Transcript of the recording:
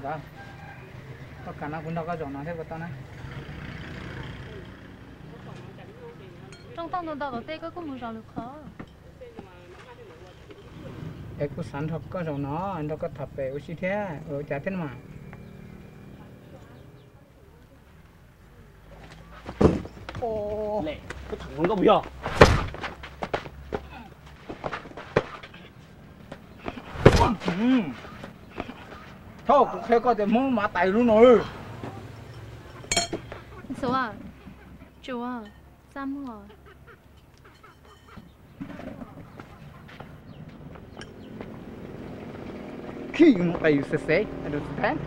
Koj kam no kuv nrog koj zaum no thiab puas tau na? Rooj toj ntau ntau tom tej koj kuj mus zaum lwm qhov. Es kuv xav nrog koj zaum no, nrog koj tham pem ua si thiab ua cas thiab no mas. Koj tham hluas nkauj puas yog? Thov kuv qhia koj tias Hmoob mav tais lub no. Tsuav, tsuav, txaj muag. Khij yus mus qes yus xes xes, I don't stand.